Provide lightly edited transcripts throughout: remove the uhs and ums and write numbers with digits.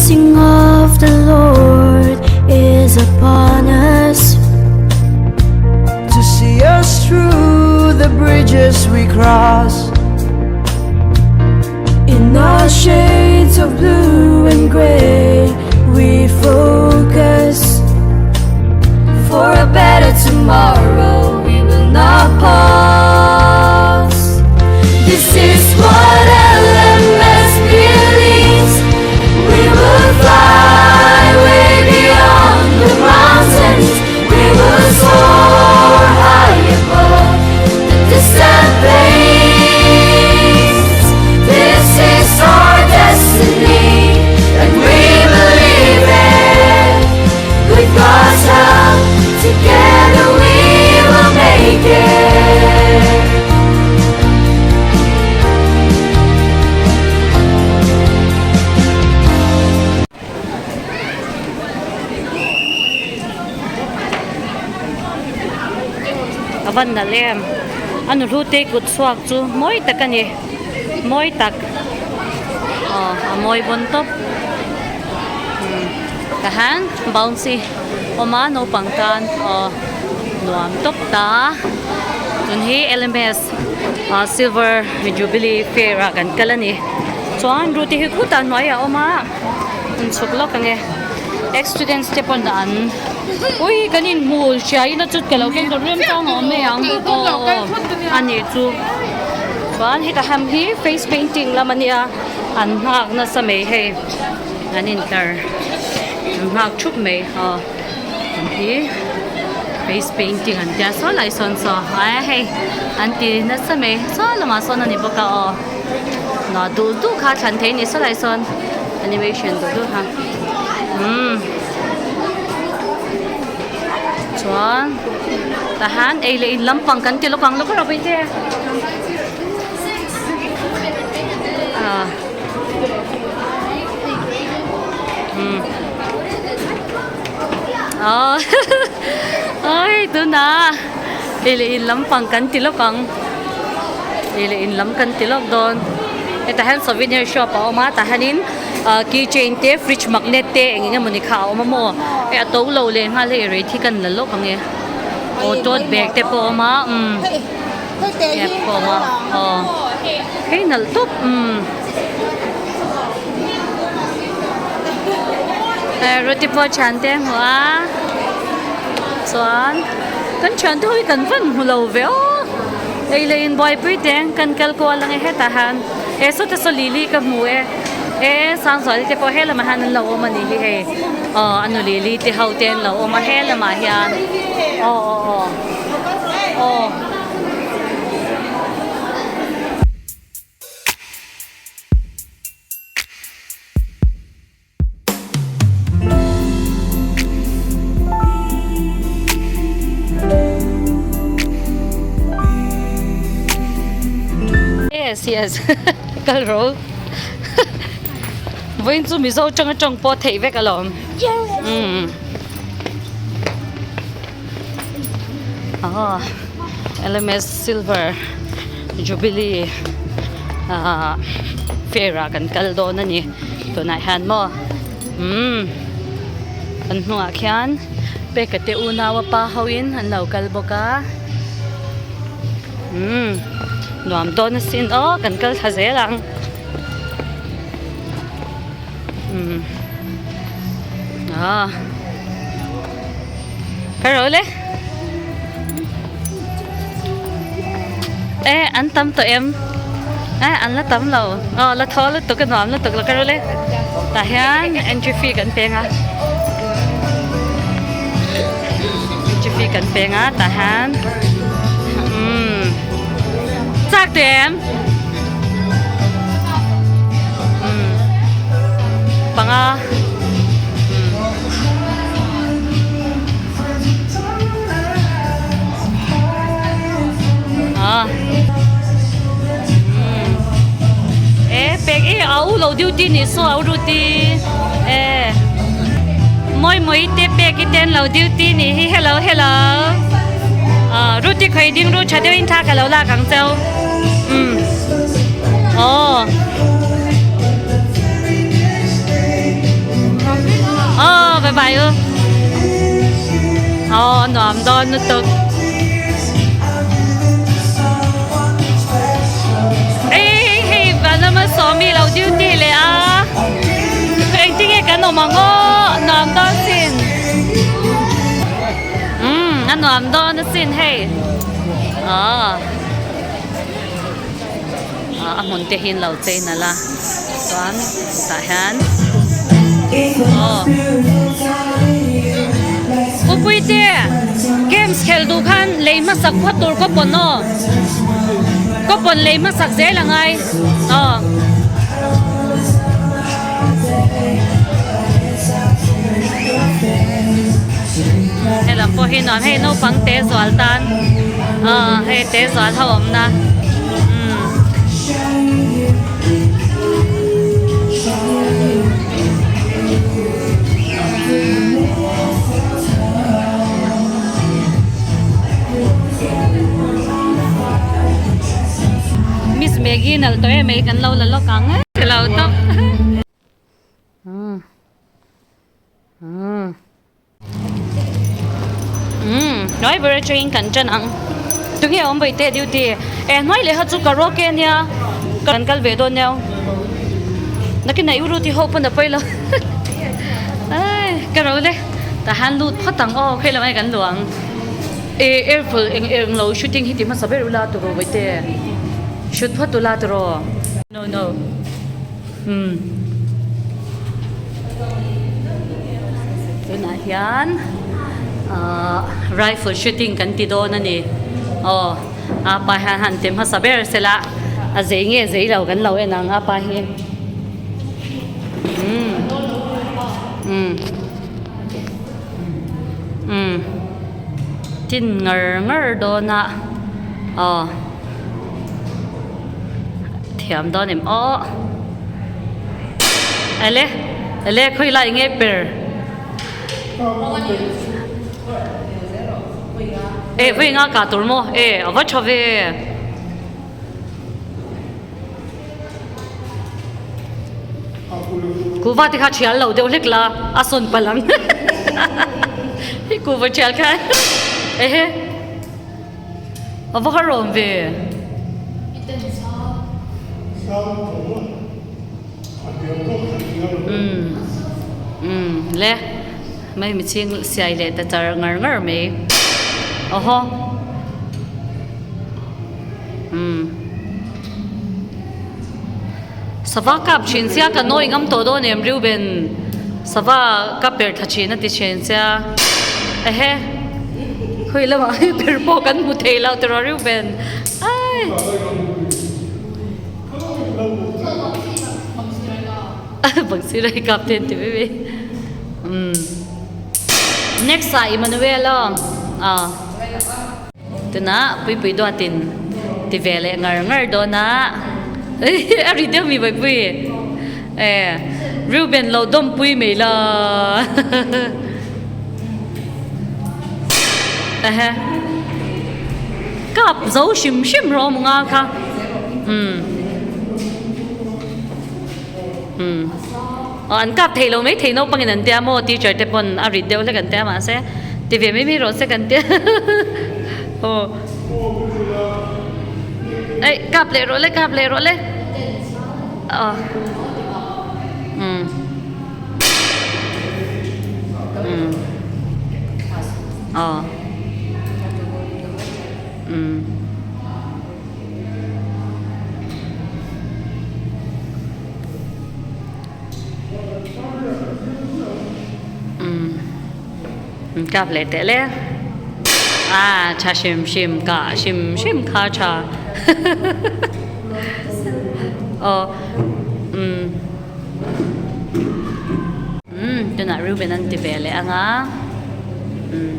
anointing of the Lord is upon us. To see us through the bridges we cross. In our shades of blue and gray, we focus. For a better tomorrow, we will not pause. This is what LMS believes. We will fly way beyond the mountains. We will soar high above the distant plains. This is our destiny, and we believe it. With God's help, together we will make it. A van nalh em a nu hlu te kut chhuak chu mawi tak a ni mawi tak aw a mawi bawn tawp tahan bouncy awm a naupang tan aw nuam tawp ta tun hi L_M_S ah silver jubilee fair ah kan kal a ni chuan ruti hi khutah hnuaiah a awm a an chhuk lawk ang e ex students te pawn an ui kan inhmu hria ila chu ka lo keng dawrh rem chang a awm mai ang aw aw a nih chu chuan heta ham hi face painting lam a nia an nghak nasa mai hei an intlar an nghak thup mai aw an hi face painting an tia saw lai sawn saw a hei an ti nasa mai saw lamah sawn a ni bawk a aw na duh duh kha thlan thei a ni saw lai sawn animation duh duh kha umm chuan tahan ei leh in lampang kan ti lawk ang lawk rawh te ah umm aw oi tunah ei leh in lampang kan ti lawk ang ei leh in lam kan ti lawk dawn hetah hian souvenir shop a awm a tah hianin ah key chain te fridge magnet te eng eng emawni kha a awm a maw hei a to lo leh nghal hei rate hi kan la lawk ang e aw tote bag te pawh a awm a umm cap pawh a awm a aw hei nalh tawp umm roti pawh thian te a hmu a chuan kan thian te ho hi kan van hmu lo ve aw ei leh in buaipui te kan kal kual ang e hetah hian e sawta saw lili ka hmu e e sangzuali te pawh helamah hian an lo awm a nih hi hei aw a nu lili te ho te an lo awm a helamah hian aw aw aw aw. Yes yes kal rawh vawiin chu mizo tang atang pawh theih vek alawm umm aw L_M_S silver jubilee ah fair ah kan kal dawn a ni tunah hian maw umm kan hnungah khian peka te unau a pa ho in an lo kal bawk a umm nuam dawn asin aw kan kal thla zel ang umm ah ka ro le e an tam tawh em e an la tam lo aw la thaw lutuk a nuam lutuk lo ka ro le tah hian entry fee kan peng a entry fee kan peng a tah hian umm chak teh em umm panga e pek e au lo duty ni so au ruti e moi moi te pek i ten lo duty ni hi hello hello ruti khoi ding ru tha deuh in tha ka lo lak ang cheu um aw. Chibai u. Aw nuam dawn lutuk. Ei hei vanlama sawmi lo duty leh a. Engtinge kan awm ang aw nuam dawn sin. Umm a nuam dawn asin hei. Aw. A hmun te hi an lo chei nalh a chuan tah hian aw Pupuite games khelh duh khan lei hmasak phawt tur kaw pawn aw kaw pawn lei hmasak zel a ngai aw. Helam pawh hi nuam hei naupang te zual tan aw hei te zual ho awmna umm. Miss Maggie nalh tawh em mai kan lo la lawk ang e lo tawp. Umm hnuai ber atangin kan tan ang tunge a awm bai teh duty e hnuai leh kha chu karaoke ania kan kal ve dawn nia nakinah i ruti ho pawn a pawi lo ai ka ro le tah hian lut phawt ang aw khawi lamah kan luh ang e airful eng eng lo shooting hi ti hmasa ber ula turaw bai teh shoot phawt ula turaw no no. Umm tunah hian ahh rifle shooting kan ti dawn a ni aw a pa hian han ti hmasa ber sela a zei nge zei lo kan lo en ang a pa hi umm umm umm tin ngar ngar dawn a aw. Thiam dawn em aw. Ele ele khawi lai nge per. E vawi nga kah tur maw e a va tha ve. Kuhva te kha thial lo deuh hlek la a sawn palh ang. Hei kuhva thial kha ehe. A va har awm ve. Umm umm le mai mi ching siai leh ta char ngar ngar mai awhaw umm sava kap thin sia ka nawi ngam tawh dawn em Reuben sava ka per thla thin a ti thin sia ehe khawi lamah hi per pawh kan hmu thei lo tiraw Reuben ai bang sirai kap te an ti mai mai umm next ah Emmanuel aw ah. Tunah Puipui Duatin ti ve leh ngar ngar dawn a, a ri deuh mi Puipui e Reuben lo dawmpui mai la ehe kap zo hrim hrim rawh maw nga kha umm umm aw an kap thei lo mai thei naupangin an tia maw teacher te pawn a rit deuh hlek an tia mahse ti ve mai mai rawh se kan tia aw eih kap leh rawh le kap leh rawh le aw umm umm aw umm. Umm kap leh teh le ah tha hrim hrim kah hrim hrim kha tha aw umm umm tunah Reuben an ti ve leh ang a umm.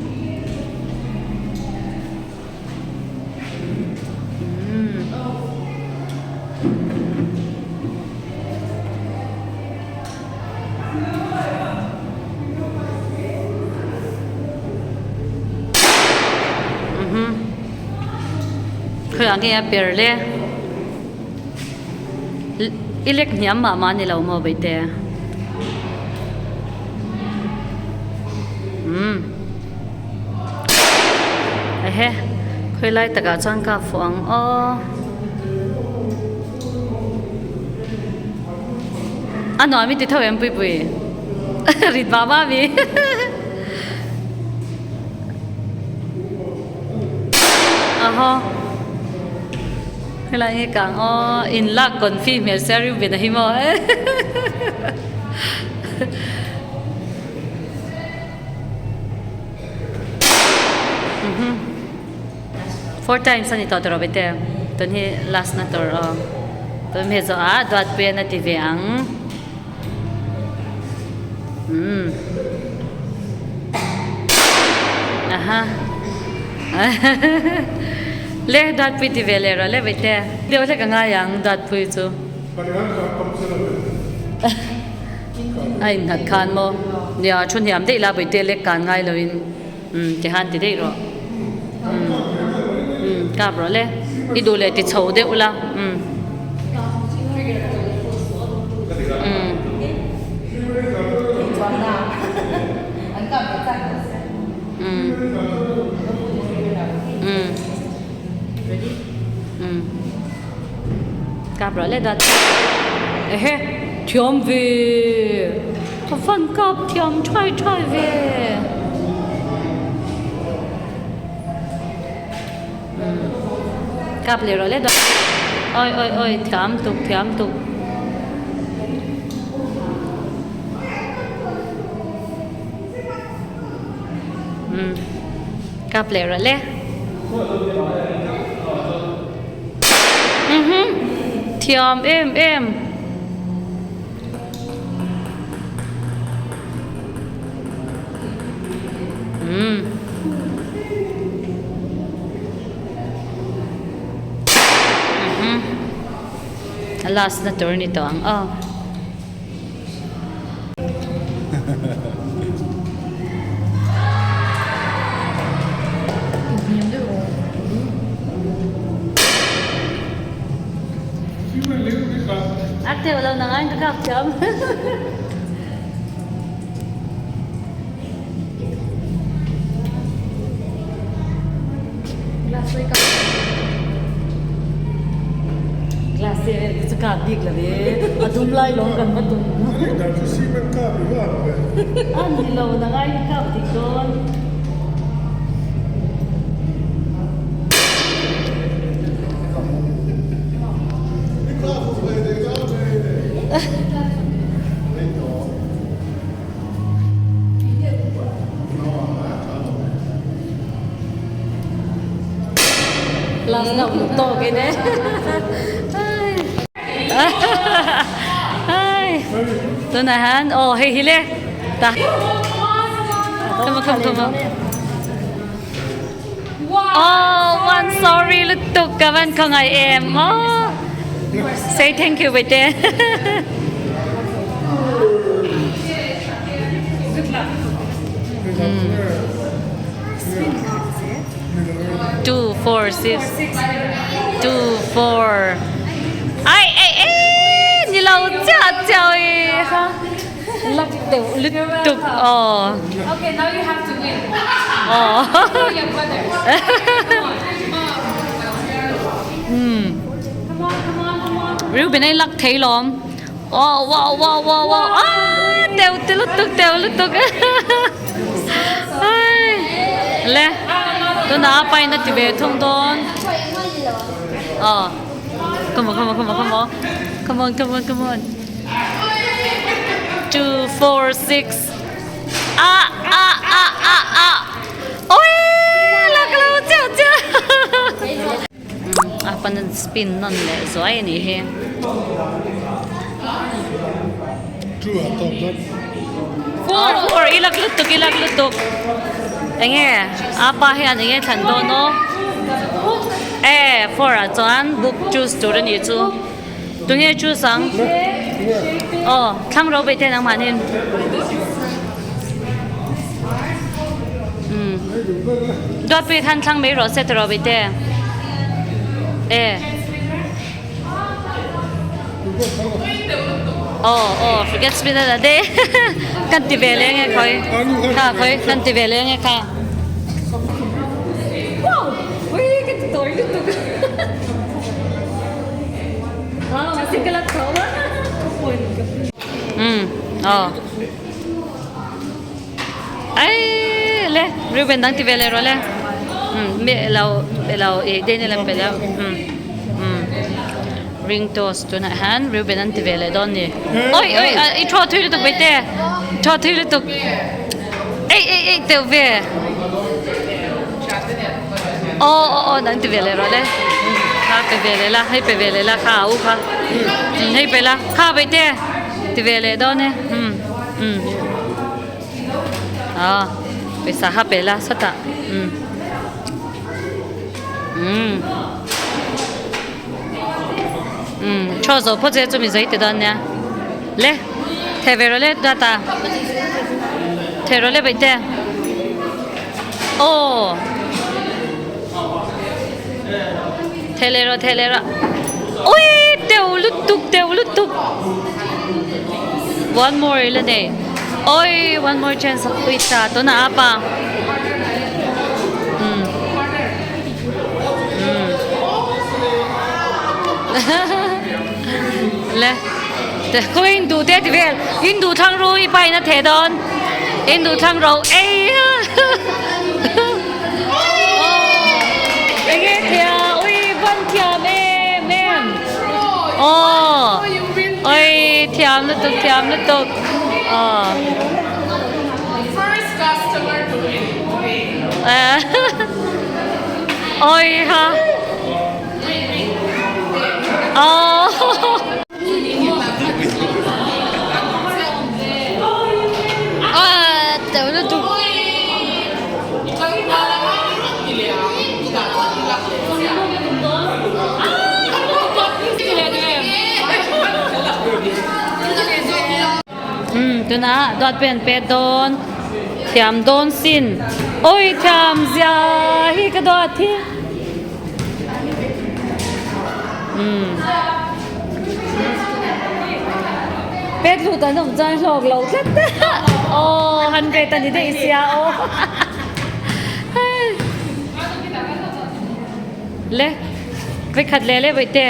Khawiah nge a per le i lek hniam mah mah a ni lo maw Baite. Umm ehe khawi lai takah chuan kap fuh ang aw a nuam i ti tho em puipui rit vah vah mi ahaw helai hi kang aw in lak confi hmel sia Reuben a hi maw Four times a ni tawh tawh bete tun hi last na tur aw tun hmel zawh ah duatpui an a ti ve ang umm aha le duatpui ti ve leh rawh le bete deuh hlek a ngai ang duatpui chu. A innghat khan maw? Nia, thu hniam daih la Bawihte lek kan ngai loin umm ti han ti daih rawh. Umm umm kap rawh le. I duh leh ti chho deuh la umm umm. Umm umm umm. Kap rawh le dat. Ehe thiam ve ka van kap thiam thai thai ve. Kap leh rawh le dat. Oi oi oi thiam tuk thiam tuk. Kap leh rawh le. Thiam em em. A last na tur a ni tawh ang aw. A teuh lo nang ai ka kap thiam. Glass te chu kap bik lo e a dum lai lawng kan va tum. A ni lo nang ai ka kap dik dawn. Last na uluk tawk in eh. Ai. Tunah hian aw hei hi le ta. Come on come on come on. Oh one sorry lutuk ka van khawngaih em oh. Say thank you bete. Two, four, six, two, four. Ai, ai, ai, ni lo chiah chiah e ha. Lak deuh lutuk aw. Okay, now you have to win. Aw. Show your brother. Come on. Come on, come on, come on. Reuben ai lak thei lawm. Wow wow wow wow wow ah teu te lutuk teu lutuk ai le tuna a pain a ti ve thung dawn aw come on come on come on come on come on come on come on 2 4 6 ah ah ah ah ah oi lak lo chiah chiah A pan an spin nawn leh zuai a nih hi. Four i lak lutuk i lak lutuk enge a pa hian enge thlan dawn aw e four ah chuan book choose tur a nih chu tunge choose ang aw thlang ro ve te nangmah nen umm Duatpui khan thlang mai rawh se tiraw Bete e. Aw aw forget spin a la de kan ti ve leh nge khawi kha khawi kan ti ve leh nge kha wow ui ka ti tawi lutuk aw mahse ka la tho a um aw ai le Reuben dang ti ve leh rawh le um mi lo lo i Daniel an pe deuh um um ring toss tunah hian Reuben an ti ve leh dawn ni oi oi i thaw thui lutuk mai te thaw thui lutuk ei ei ei teuh ve aw aw aw dang ti ve leh rawh le kha pe ve leh la hei pe ve leh la kha a u kha hei pe la kha bai te ti ve leh dawn e um. Umm aw pawisa kha pe la sawtah umm umm umm chaw zawh phawt che chu mi zai ti dawn nia le theh ve rawh le data theh rawh le baihte aw theh leh rawh theh leh rawh ui teuh lutuk teuh lutuk. One more ila nei. Oi, one more chance a pui ta. Tuna apa. Mm. Mm. Le. Te ko in du te ti vel. In du thang ru i pai na the don. In du thang ro ei. Oh. Enge thia. Ui van thiam em em. Oh. Oi thiam lutuk thiam lutuk aw. First customer to win. Oi ha. Aw. Ah teuh lutuk. Umm tunah dawt pen pet dawn thiam dawn sin awi thiam zia hi ka dawt hi umm pet lut an awm chuan hlawk lo tlat aw han pet a ni daih sia aw. Le vekhat leh leh vaih te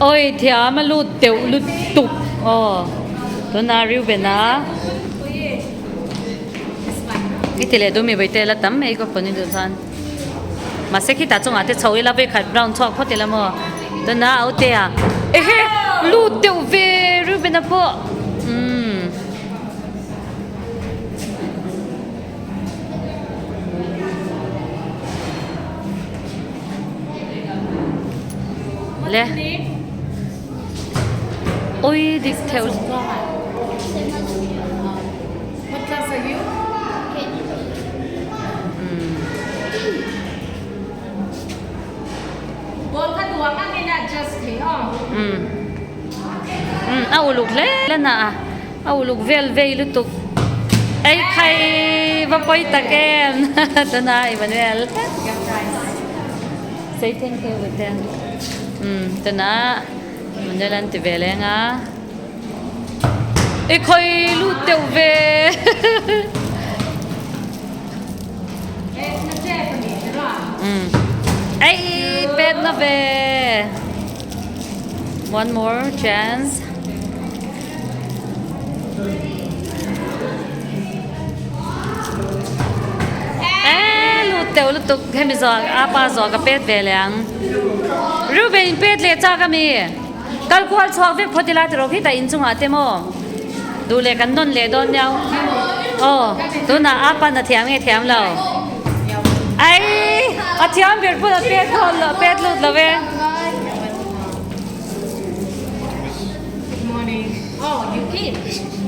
awi thiam a lut deuh lut tuk aw tuna Reuben a i ti leh duh mi vaih te la tam mai ka phone in duh chuan mahse khitah chungah te chho ila vekhat round chhuak phawt ila maw tuna a ute a ehe lut deuh ve Reuben a pawh umm. Le Oi dik theuh. What class are you? Ball kha duang angin a adjust thei aw. Um. Um a uluk hle la na a. A uluk vel vei lutuk. Ei khai va pawi tak em tuna Emmanuel. Say thank you with them. Um tuna Emmanuel an ti ve leng a. I khoi lut deuh ve. Um ei pet na ve. One more chance. Eh, lut teuh lutuk hemi zawh a pa zawh ka pet ve leh ang. Reuben in pet leh chak ami. Kal kual chhuak vek phawt ila tiraw khi tah inchungah te maw. Duh leh kan nawn leh dawn nia. Aw, tunah a pan a thiam nge thiam lo. Ai, a thiam ber pawn a pet hawn lo, pet lut lo e. Good morning. Oh, you came.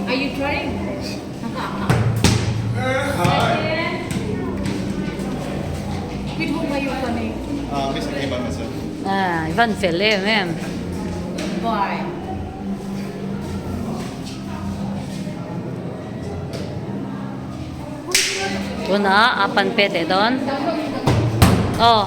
Are you trying? With whom are you coming? Uh, Mr. Came by myself. Ah, i van fel em em. Why? Tunah a pan pet leh dawn. Aw.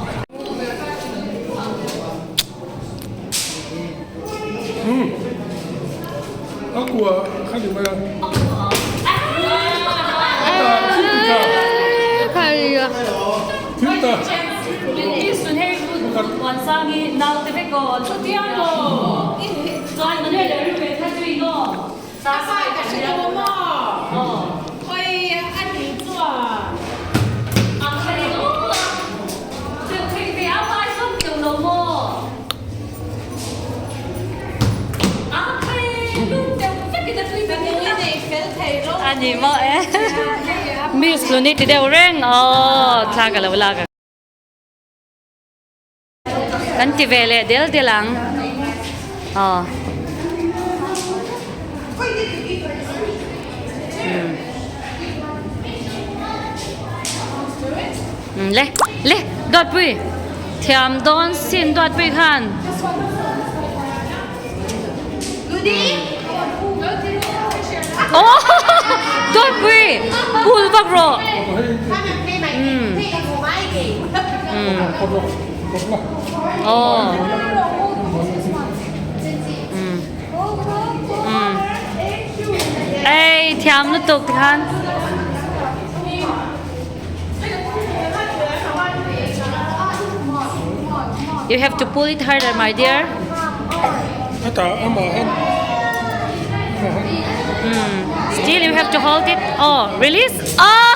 A ni maw e Miss Luni ti deuh reng aw thla ka lo lak ang. Kan ti ve leh del del ang aw. Le le Dawtpui thiam dawn sin Dawtpui khan. Aw Dawtpui bul vak rawh. Aw. Ei thiam lutuk tikhan. You have to pull it harder, my dear. Still you have to hold it. Oh, release. Oh.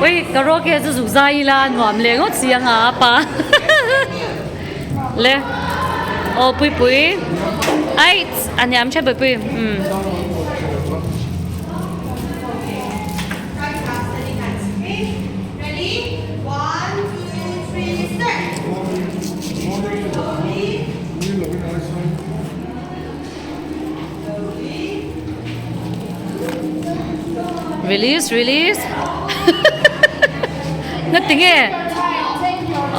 Ui, karaoke chu zuk zai ila nuam leh ngawt si anga a pa. Le. Aw pui pui. Ai, a hniam tha pui pui. Um. Release release Na tinge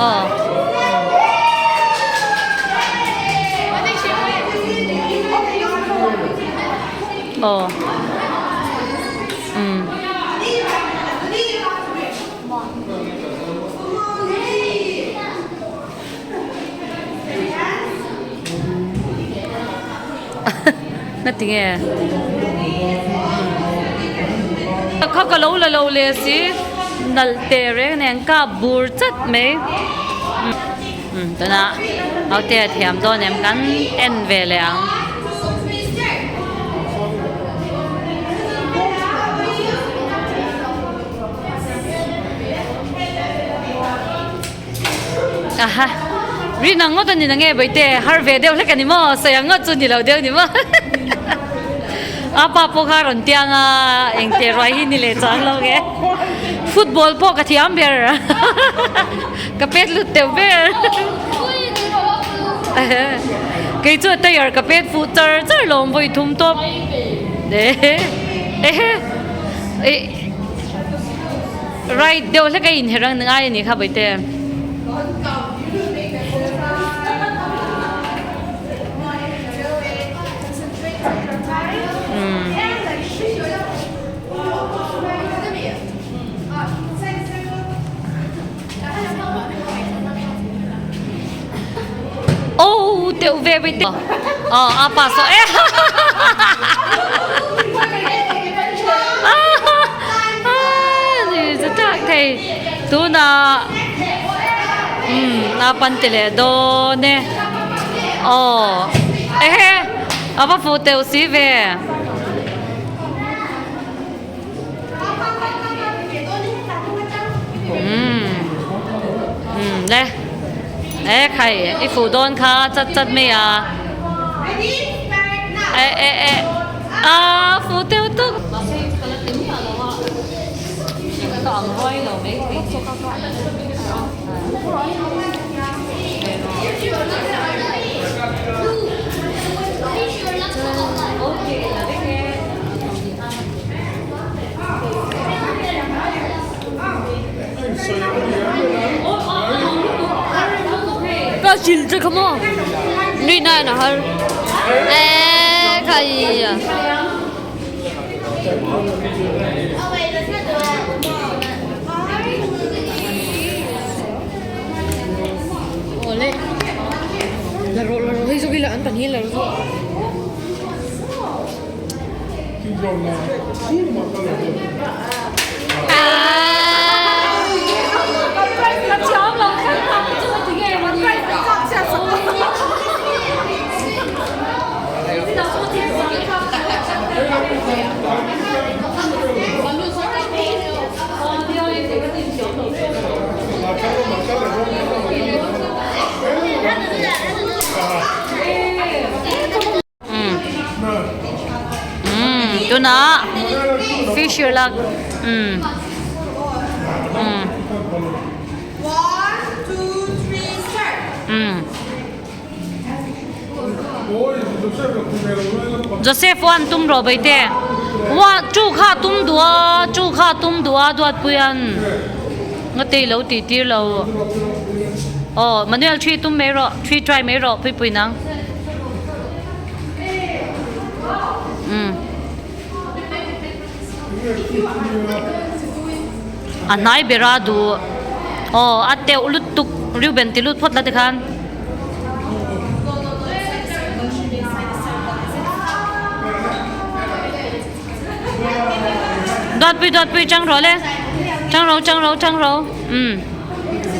Aw Aw Um Na tinge Kha ka lo la lo le si nalh teh reng nen ka bur chat mai tunah naute a thiam dawn em kan en ve leh ang. Aha rin ang ngawt a ni na nge Bawihte har ve deuh hlek a ni maw sawi ang ngawt chu ni lo deuh ni maw a pa pawh kha a rawn tiang a eng teh ruai hi ni leh chuang lo nge football pawh ka thiam ber ka pet lut teuh ber kei chu a tyre ka pet fuh char char lawm vawi thum tawp ehe eh. Right deuh hlek a inher ang ngai a nih kha Bawihte. Oh teuh ve Bawihte. Aw a pa saw e. Tak thei tunah umm a pan ti leh dawn e aw ehe a va fuh teuh si ve. Umm umm le e khai i fuh dawn kha chat chat mai a e e e a fuh teuh tawk. Ka chil che kha maw nui na na har e khai a. le. La rawh la rawh hei zawk ila an pahnih la rawh. Tunah fish lak umm umm umm Joseph one tum rawh baite one two kha tum duh a two kha tum duh a duatpuian nga tei lo tih tir lo aw Manuel three tum mai rawh three try mai rawh puipui nang umm a hnai ber a duh aw a teuh lutuk Reuben ti lut phawt la tikhan. Dawtpui dawtpui tang rawh le tang ro tang ro tang ro umm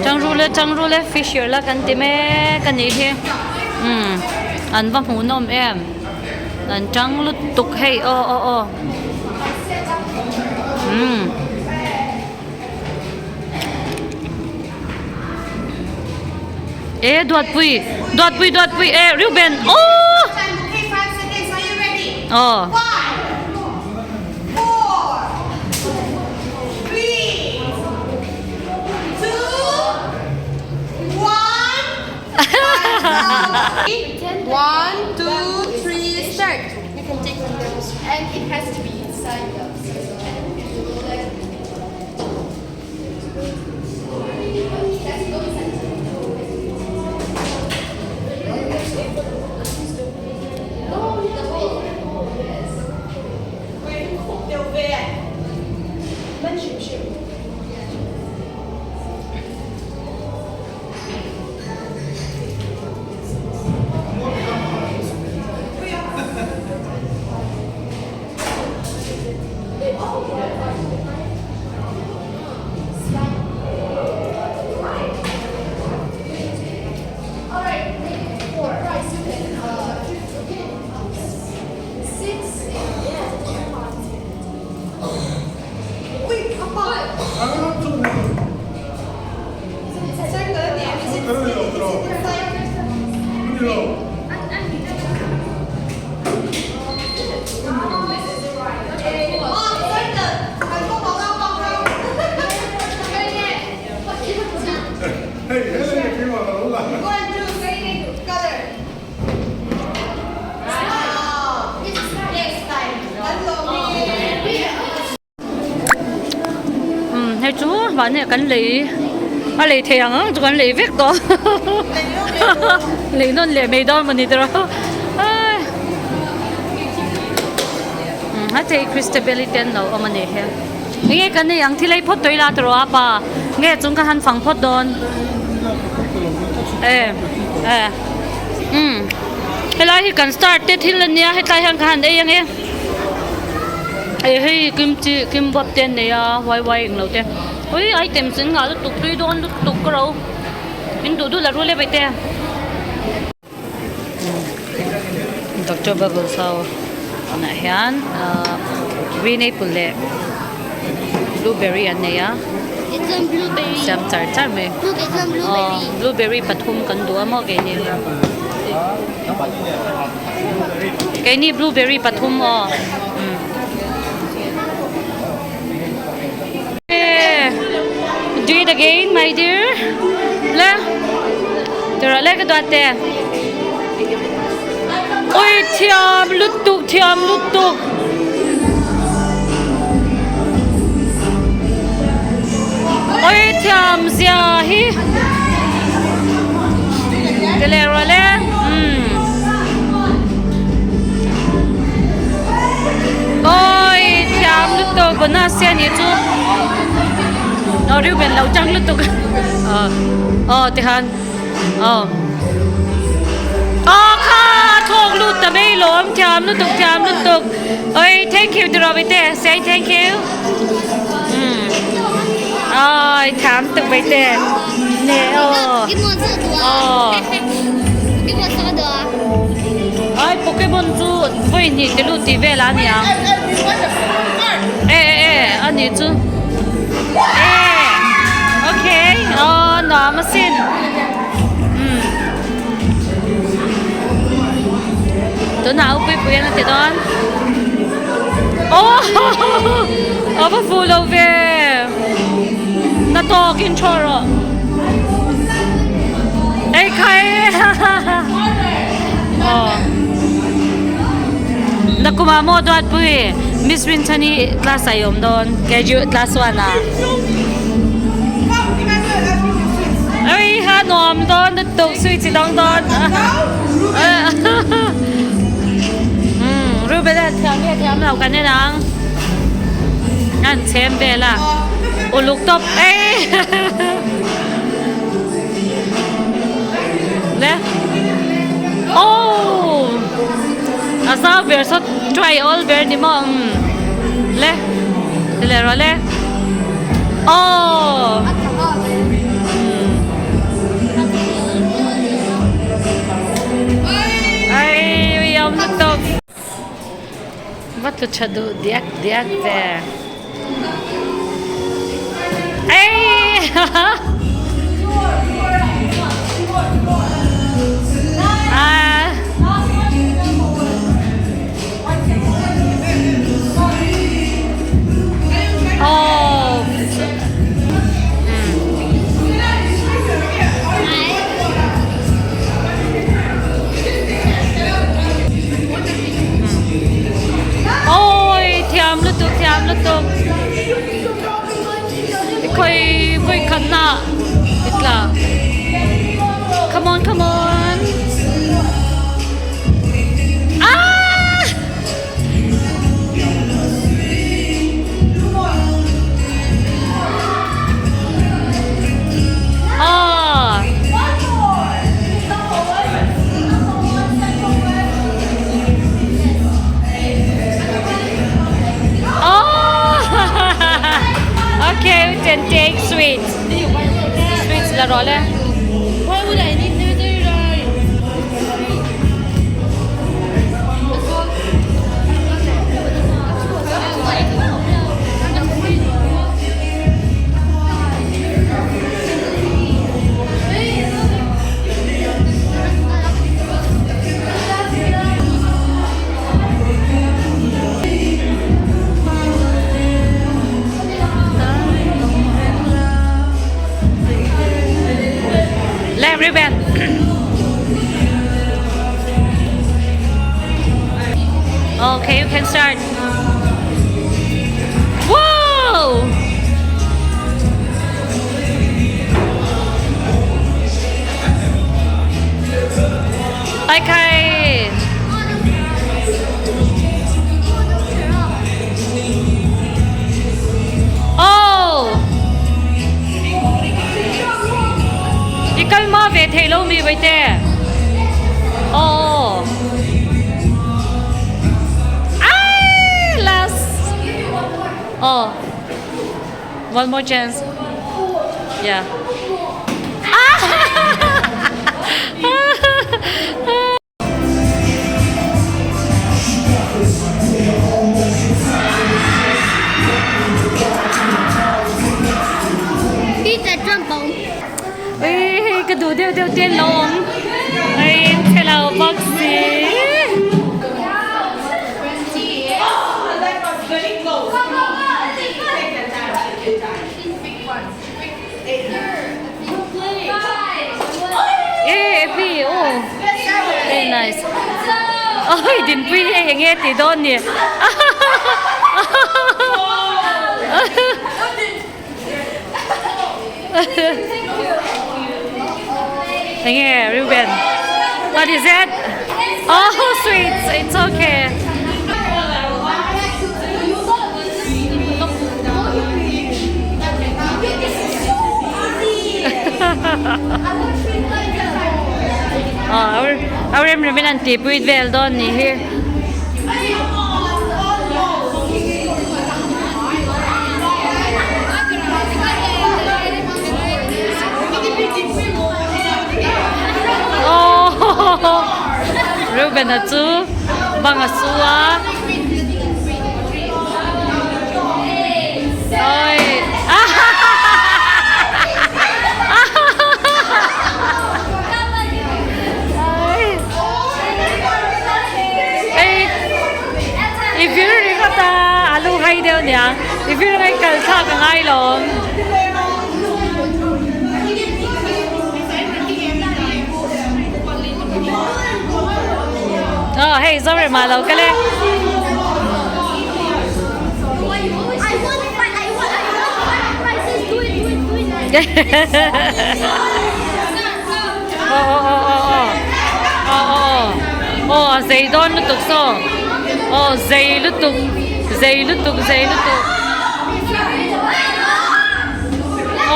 tang ru le tang ru le fish yer la kan ti mek a nih hi umm an va hmuhnawm em an tang lutuk hei aw aw aw umm. E Duatpui Duatpui Duatpui e Reuben aw aw One, two, three, start. You can take from those. And it has to be inside the Hei chu mahni ah kan lei a lei thei ang ang chu kan lei vek tawh lei nawn leh mai dawn mawni tawh a thei christabel te an lo awm a nih hi enge kan nei ang thil ei phawt tawh ila tawh a pa nge chung ka han fang phawt dawn e e umm helai hi kan start te thil ania hetlai hian ka han ei ange. Ih hei kimchi kimbap te an nei a wai wai englo te ui item chu an ngah lutuk tui dawn lutuk ka ro in duh duh la rul e paite doctor bubbles ho tunah hian ahh green apple leh blueberry an nei a siam char char mai aw blueberry pathum kan duh a maw keini. Keini blueberry pathum aw. Do it again, my dear. Le. Tara le ka duat te. Oi thiam lutuk thiam lutuk. Oi thiam zia hi. Tele ro le. Oi thiam lutuk bonus te ani chu. No riu ben lo chang lutuk. Ờ tikhan. Aw. Aw kha thawk lut ta mai lawm thiam lutuk thiam lutuk. Oi thank you tiraw Vite say thank you. Umm oi thiam tuk Vite. Ne aw. Aw. Oi Pokemon chu vawi hnih te lut tih vel a niang. E e e a nih chu. E okay aw nuam asin. Umm tunah a upui pui an a ti dawn. Aw a va fuh lo ve. Na tawk in thaw rawh. Ei khai aw Nakuma maw duatpui Miss Rinchhani class ah i awm dawn graduate class one ah Ei ha nuam dawn lutuk sui chi dang dawn Rubena thiam nge thiam lo kan en ang an chhem vel a uluk tawp ei le oh a zau ber saw try all ber ni maw umm le ti leh rawh le oh ai ui awm lutuk. Va tlu tha duh diak diak ve. Ei! Ah. Oh. Awi thiam lutuk thiam lutuk khawi vawi khat na i tla come on come on ah ah Oh! okay, we can take sweets. Sweets la rawh le. Why would I need Le Ruben. Okay, you can start. Whoa! Okay. Oh! I kal ma ve thei lo mi vaite. Oh. Ah, last. Oh. One more chance. Yeah. Ui, ka duh deuh deuh te an lo awm. Ui, chhe lo bawk si. Epi aw very nice oi dinpui hi eng nge tih dawn ni eng nge Reuben what is it oh sweet it's okay. Aw a rem rem in an tihpui vel dawn nih hi. Aww Reuben-a chu bang a su a. I vir ringawt a, a lu hai deuh nia, i vir ngai kal thlak a ngai lawm. Aw hei Zorema lo kal e. Aw aw aw aw aw aw aw aw a zei dawn lutuk saw aw zei lutuk zei lutuk zei lutuk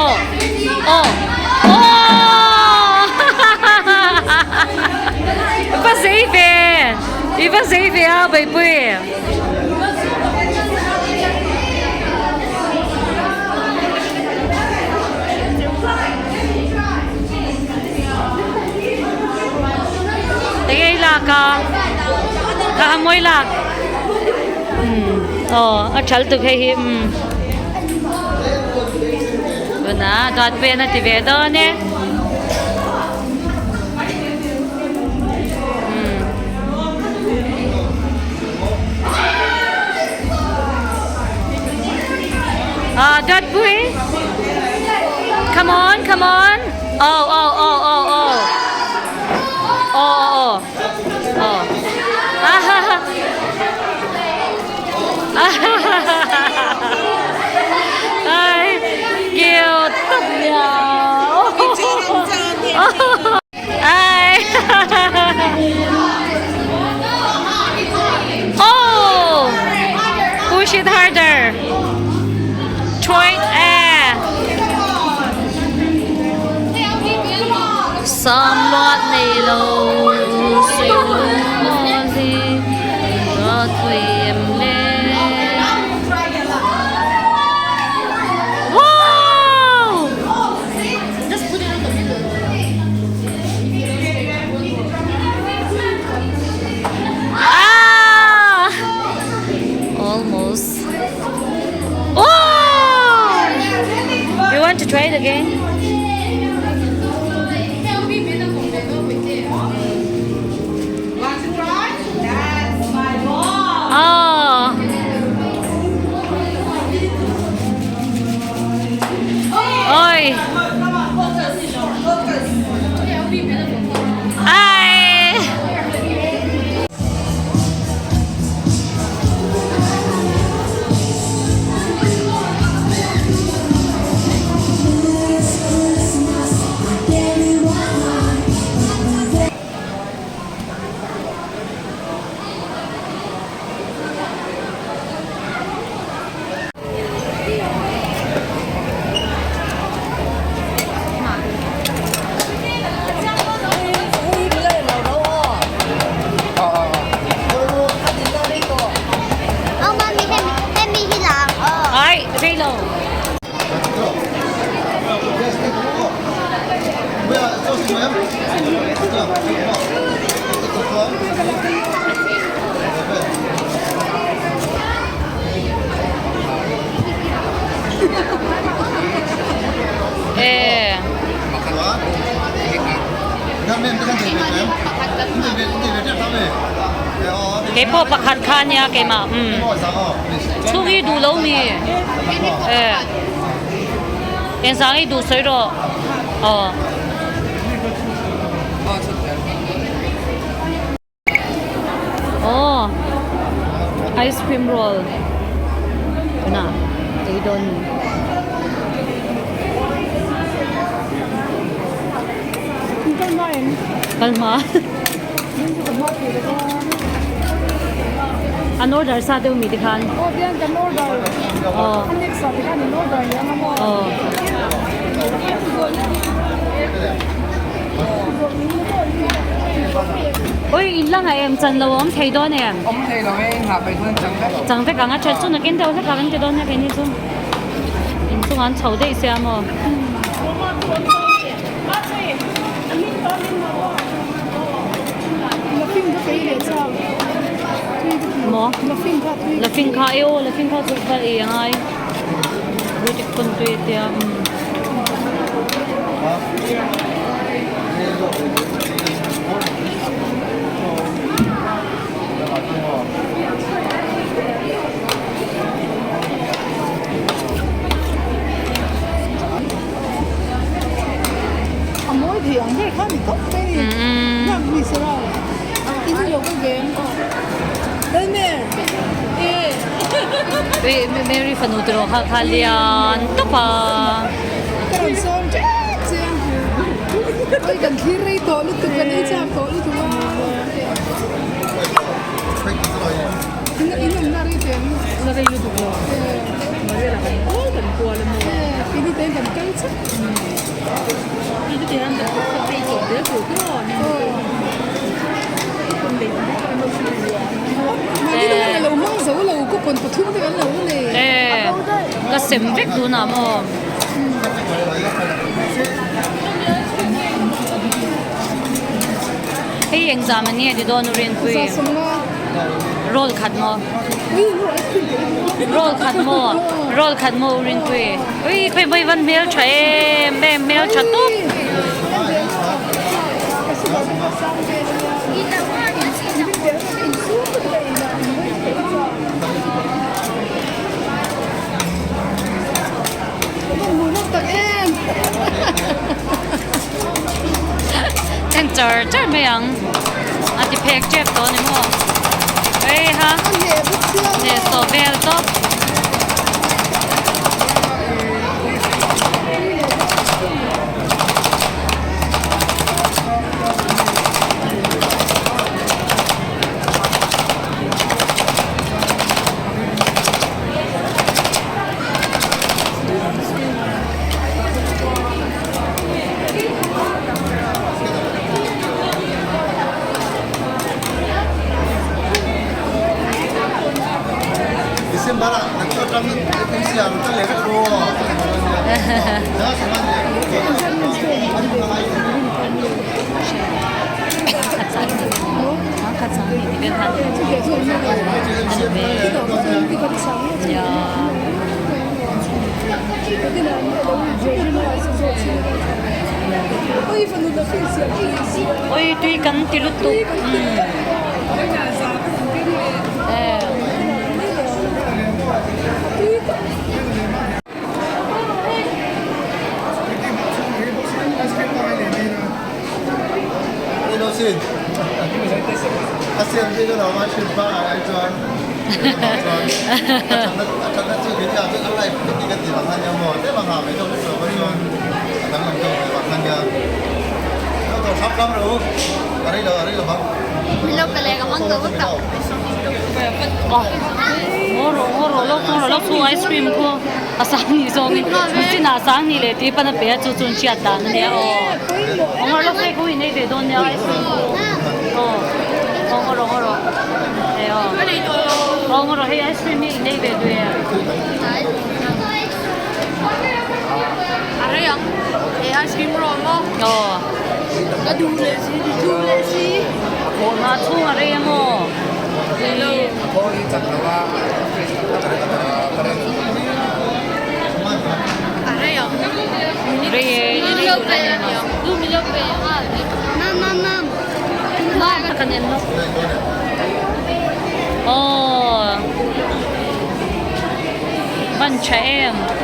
aw aw aw va zei ve i va zei ve a Baipui. Enge i lak a ka a mawi lak umm aw a thal tuk hei hi umm tunah dawt pen a ti ve dawn e. Ah, dot pui. Come on, come on. Oh, oh, oh, oh, oh. Oh, oh, oh. Oh. Ah, ha, ha. Ah, ha, ha, ha. Ai, cute. Oh. Ai. Oh! Push it harder. Try it eh. Sam luat nei lo suih lung maw hi tui em le. Wow! Just put it on the middle. Ah! Almost. Oh! You want to try it again? Want to try? That's my ball. Oh! Oi! Ai! Ai, rei lo. E. Keipawh pakhat kha nia keimah umm chhung hi duh lo mi e engzang hi duh sawi rawh aw. Aw ice cream roll tunah ei dawn ni. Kal hma An order sa deuh mi tikhan. Aw. Aw. Oi in la ngaih em chan lo a awm thei dawn em? Awm thei lo e, in hah peih chuan chang vek. Chang vek ang a that chu nakin deuh hlek a kan ti dawn nia keini chu. Inchungah an chho daih sia maw? Maw? Lafing kha e aw lafing kha chu va ei angai. Rutik pawn tui a tia umm. A mawi thei ang ber kha ni tawp mai ni. Ngak mi sera. In lo ka veng. Lalmer. Ui Mary fanu te rawh kha kha lian tawp a. Ka rawn sawm tep che a. Oi kan thlir rei tawh lutuk kan ei chak tawh lutuk a. In in awmna rei teh ang. Na rei lutuk lo. Maria lah kan kual kan kual a maw. Ini te kan kal chak. Ini te hian kan phei tawh zel tur chu maw. Mahni te hian a lo hmang zo lo coupon pathum te kan lo nei. Ka sem vek tunah maw. Hei engzam a nia ti dawn u Rinpui. Roll khat maw? Roll khat maw? Roll khat maw u Rinpui? Ui khawi mawi van hmel tha em em hmel tha tawp. En char char mai ang a ti phek tep tawh a ni maw hei ha hneh sawh vel tawp. Oi tui kan ti lutuk Ice cream khu a sang ni zawngin chinah sang ni leh tih pan a pe a chu chu an hriat dan a nia aw awng rawh hei khu in ei ve dawn nia ice cream khu aw awng rawh awng rawh hei aw awng rawh hei ice cream hi in ei ve duh em. Aw a chhung a rei a maw. Aw van tha em umm.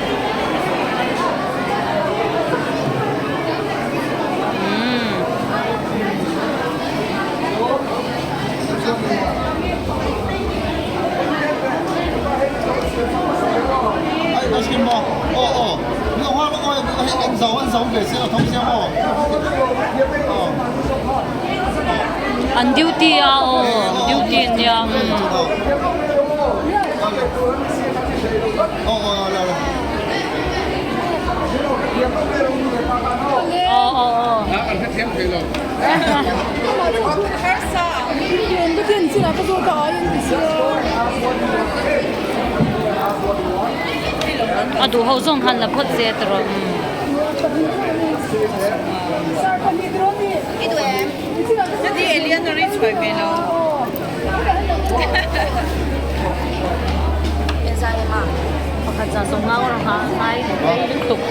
An duty a aw duty an nia umm. Aw aw aw. A duh ho zawng khan la phawt se tawh rawh. Pakhat za sawm nga awrh a ngai rei lutuk.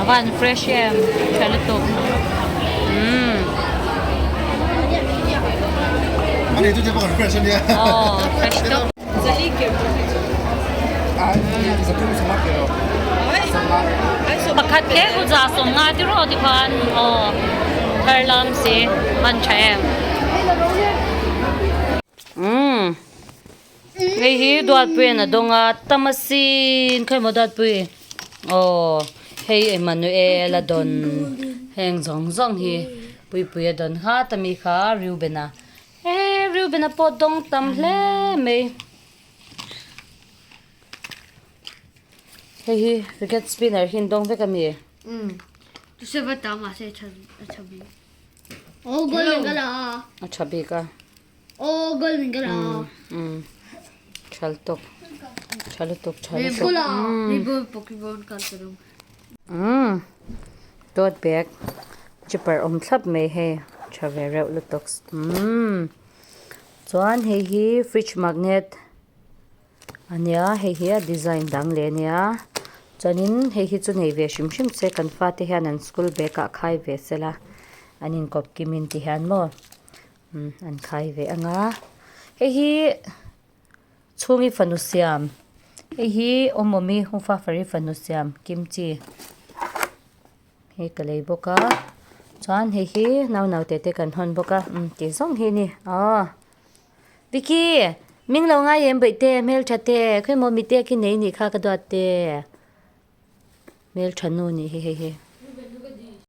A van fresh em tha lutuk. Umm. Aw fresh tawp. Pakhat hle ku za sawm nga ti rawh tikhan aw thar lam si hman tha em. Umm hei hi Duatpuiin a dawng a tamasin khawi maw Duatpui aw hei Emmanuel a dawn heng zawng zawng hi Puipui a dawn kha tami kha Reuben a he Reuben a pawh dawng tam hle mai. Hei hi fidget spinner hi an dawng vek a mi? Umm chu va tam mahse a tha a tha bik. Aw goal min ka la a. A tha bik a. Aw goal min ka la a. Umm tha lutuk tha lutuk tha lutuk. Goal a hei ball pokemon card ka dawng. Umm tote bag zipper awm thlap mai hei tha ve reuh lutuk umm chuan hei hi fridge magnet. Ania hei hi a design dang leh ania chuanin hei hi chu nei ve hrim hrim se kan fate hian an school bag ah khai ve sela an inkawp kim in ti hian maw umm an khai ve anga hei hi chhungi fanu siam hei hi awmawmi hungfafari fanu siam kimchi hei ka lei bawk a chuan hei hi nau naute te kan hawn bawk a umm tih zawng hi a ni aw. Vicky, Ming lo ngai em baih te, hmeltha te, khawimaw mite khi nei nih kha ka duat te. Hmeltha nu nih hi hei hi.